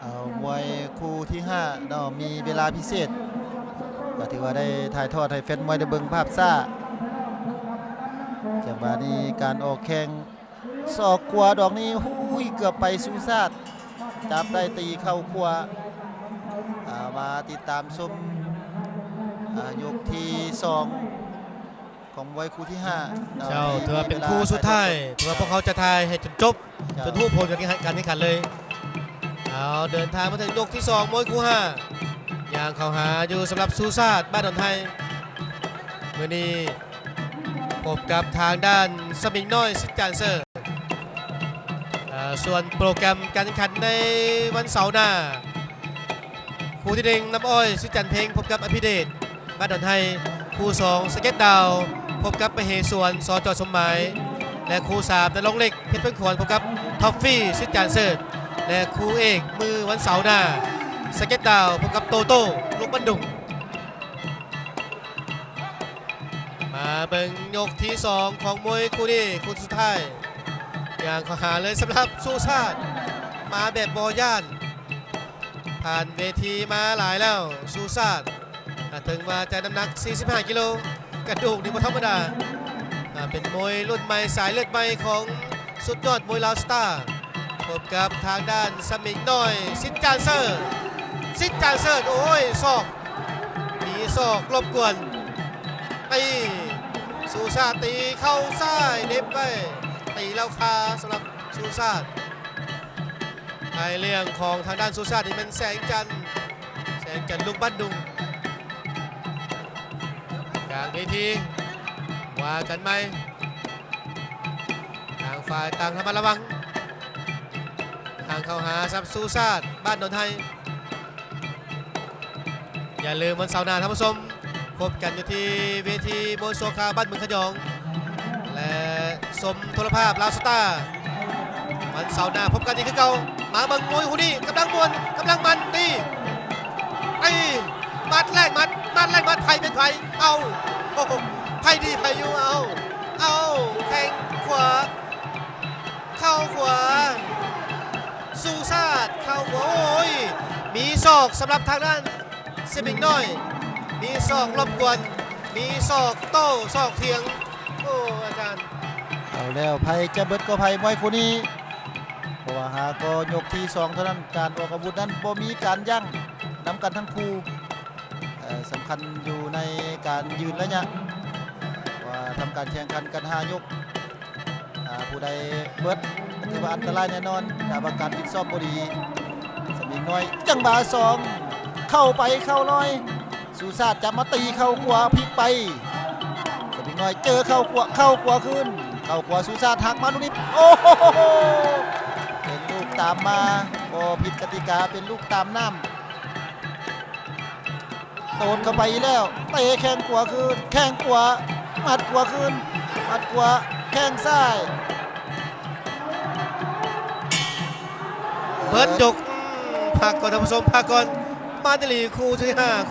ເອົາ ມວຍຄູ່ທີຫ້າເນາະ ມີເວລາພິເສດ ກໍຖືວ່າໄດ້ຖ່າຍທອດໃຫ້ແຟນມວຍໄດ້ເບິ່ງພາບຊ້າ. ຈັງຫວະນີ້ການອອກແຂ້ງ ສອກຂວາດອກນີ້ ຫຸຍ ເກືອບໄປ ສຸຊາດ ຈັບໄດ້ ຕີເຂົ້າຂວາ. ອາ ມາຕິດຕາມຊົມ ອາ ຍົກທີສອງ ຂອງມວຍຄູ່ທີຫ້າເນາະ ເຈົ້າ ທີ່ ຖືວ່າເປັນຄູ່ສຸດທ້າຍ ເວລາຖ່າຍທອດສົດ ຖືວ່າພວກເຮົາຈະຖ່າຍໃຫ້ຈົນຈົບ ເຈົ້າ ຈົນຮູ້ຜົນການແຂ່ງຂັນ ການແຂ່ງຂັນເລີຍ. ເອົາ ເດີນທາງມາເຖິງຍົກທີສອງ ມວຍຄູ່ຫ້າ ຍ່າງເຂົ້າຫາຢູ່ສຳລັບສຸຊາດ ບ້ານດອນໄຮ ມື້ນີ້ພົບກັບທາງດ້ານສະມິງນ້ອຍ ສິດຈານເສີດ. ເອີ ສ່ວນໂປຣແກຣມການແຂ່ງຂັນໃນວັນເສົາໜ້າ ຄູ່ທີໜຶ່ງ ນ້ຳອ້ອຍ ສິດຈັນເພັງ ພົບກັບອະພິເດດ ບ້ານດອນໄຮ, ຄູ່ສອງ ສະເກັດດາວ ພົບກັບມະເຫສວນ ສ ຈອຍສົມໝາຍ ແລະ ຄູ່ສາມ ນະລົງເລັກ ເພັດເພິງຂວັນ ພົບກັບທອບຟີ ສິດຈານເສີດ ແລະ ຄູ່ເອກມື້ວັນເສົາໜ້າ ສະເກັດດາວ ພົບກັບໂຕໂຕ້ ລຸງບັນດຸງ. ມາເບິ່ງຍົກທີສອງຂອງມວຍຄູ່ນີ້ ຄູ່ສຸດທ້າຍ ຍ່າງເຂົ້າຫາເລີຍສຳລັບສຸຊາດ ມາແບບບໍ່ຢ້ານ ຜ່ານເວທີມາຫຼາຍແລ້ວ ສຸຊາດ ເຖິງວ່າຈະນ້ຳໜັກສີ່ສິບຫ້າກິໂລ ກະດູກນີ້ບໍ່ທຳມະດາ ເປັນມວຍລຸ້ນໃໝ່ ສາຍເລືອດໃໝ່ຂອງສຸດຍອດມວຍລາວສະຕາ ພົບກັບທາງດ້ານສະມິງນ້ອຍ ສິດຈານເສີດ ສິດຈານເສີດ ໂອ້ຍ ສອກ ມີສອກລົບກວນ ຕີ ສຸຊາດຕີເຂົ້າຊ້າຍ ເໜັບໄວ້ ຕີແລ້ວຄາສຳລັບສຸຊາດ. ອ້າຍລ້ຽງຂອງທາງດ້ານສຸຊາດນີ້ແມ່ນແສງຈັນ ແສງຈັນ ລຸງບັນດຸງ. ກາງເວທີ ວ່າກັນໃໝ່ ຕ່າງຝ່າຍຕ່າງລະມັດລະວັງ ທາງເຂົ້າຫາສຳລັບສຸຊາດ ບ້ານດອນໄຮ. ຢ່າລືມວັນເສົາໜ້າທ່ານຜູ້ຊົມ ພົບກັນຢູ່ທີ່ເວທີມວຍຊົ່ວຄາວບ້ານບຶງຂະຫຍອງ ແລະ ຊົມໂທລະພາບລາວສະຕາ ວັນເສົາໜ້າພົບກັນອີກຄືເກົ່າ. ມາເບິ່ງມວຍຄູ່ນີ້ ກຳລັງມ່ວນ ກຳລັງມັນ ຕີ ໄອ້ ໝັດແລກໝັດ ໝັດແລກໝັດ ໃຜເປັນໃຜ ເອົາ ໂອ້ໂຫ ໃຜດີໃຜຢູ່ ເອົາ ເອົາ ແຂ້ງຂວາ ເຂົ້າຂວາ ສຸຊາດ ເຂົ້າຂວາ ໂອ້ຍ ມີສອກສຳລັບທາງດ້ານ ສະມິງນ້ອຍ ມີສອກລົບກວນ ມີສອກໂຕ້ ສອກຖຽງ ໂອ້ ອາຈານ ເອົາແລ້ວ ໃຜຈະເບິດກໍໃຜ ມວຍຄູ່ນີ້ ເພາະວ່າຫາກໍຍົກທີສອງເທົ່ານັ້ນ ການອອກອາວຸດນັ້ນບໍ່ມີການຢັ້ງ ນຳກັນທັງຄູ່ ເອີ ສຳຄັນຢູ່ໃນການຢືນໄລຍະ ວ່າທຳການແຂ່ງຂັນກັນຫ້າຍົກ ອາ ຜູ້ໃດເບິດ ຖືວ່າອັນຕະລາຍແນ່ນອນ ຖ້າວ່າການຟິດຊ້ອມບໍ່ດີ. ສະມິງນ້ອຍ ຈັງຫວະສອງ ເຂົ້າໄປ ເຂົ້າລອຍ ສຸຊາດຈະມາຕີເຂົ້າຂວາ ພິກໄປ ສະມິງນ້ອຍເຈີເຂົ້າຂວາ ເຂົ້າຂວາຄືນ ເຂົ້າຂວາ ສຸຊາດຫັກມາລູກນີ້ ໂອ້ໂຫ ເປັນລູກຕາມມາ ບໍ່ຜິດກະຕິກາ ເປັນລູກຕາມນ້ຳ. ໂຕນເຂົ້າໄປອີກແລ້ວ ເຕະແຂ້ງຂວາຄືນ ແຂ້ງຂວາ ໝັດຂວາຄືນ ໝັດຂວາ ແຂ້ງຊ້າຍ ເບິດຍົກ. ພັກກ່ອນທ່ານຜູ້ຊົມ ພັກກ່ອນ ມາອີ່ຫຼີ ຄູ່ທີຫ້າ ຄູ່